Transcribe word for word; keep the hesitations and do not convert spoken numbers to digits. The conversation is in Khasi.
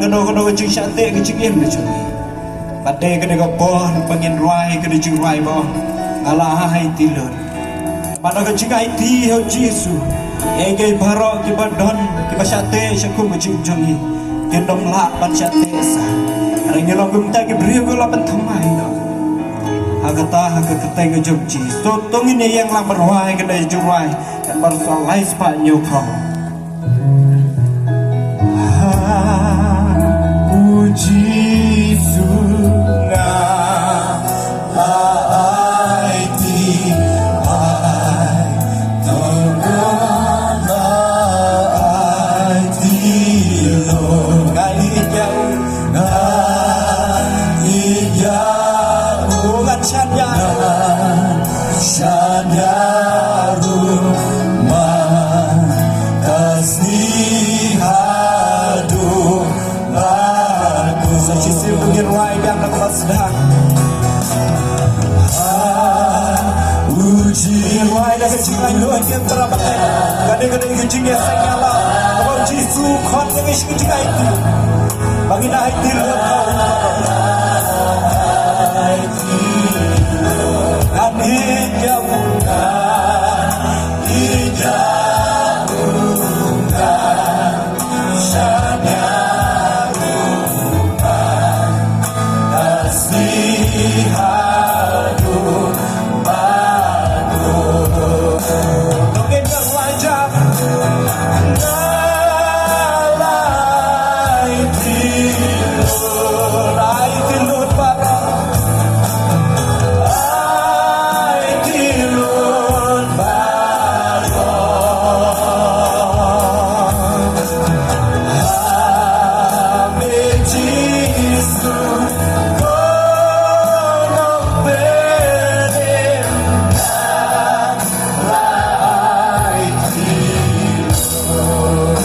Kano kano ka jingshah teh ka jingim ka jong ngi. Bad dei ka dei ka bor ba ngin rwai ka dei jingrwai ba nga la aiti lut. Bad ka jingaiti ha u Jisu. Ïa ki baroh kiba don kiba shah teh sha kum ka jingim jong ngi. Kin ym lah ban shah teh sa. Hynrei ngi long kumta ki briew ba la ban thymmai noh. Ha kata ha ka kyrteng ka jong u Jisu. To ngin ïeng lang ban rwai ka dei jingrwai. Kan bar sa lai spah hynñiew phew. U Jisu nga aiti, aiti, nga aiti, lo nga aiti, nga aiti, nga aiti. Shania ruh ma ka snieh haduh ba ku. Sa shisien to ngin rwai biang da kaba sdang. Ha u Jisu. Ngin rwai da ka jinglaitluid, ngin tyrwa ban leh. Ka dei ka dei ka jingïaseng ïa la. Kaba u Jisu khot ïa ngi sha ka jingaiti. Ba ngin aiti lut ïa u.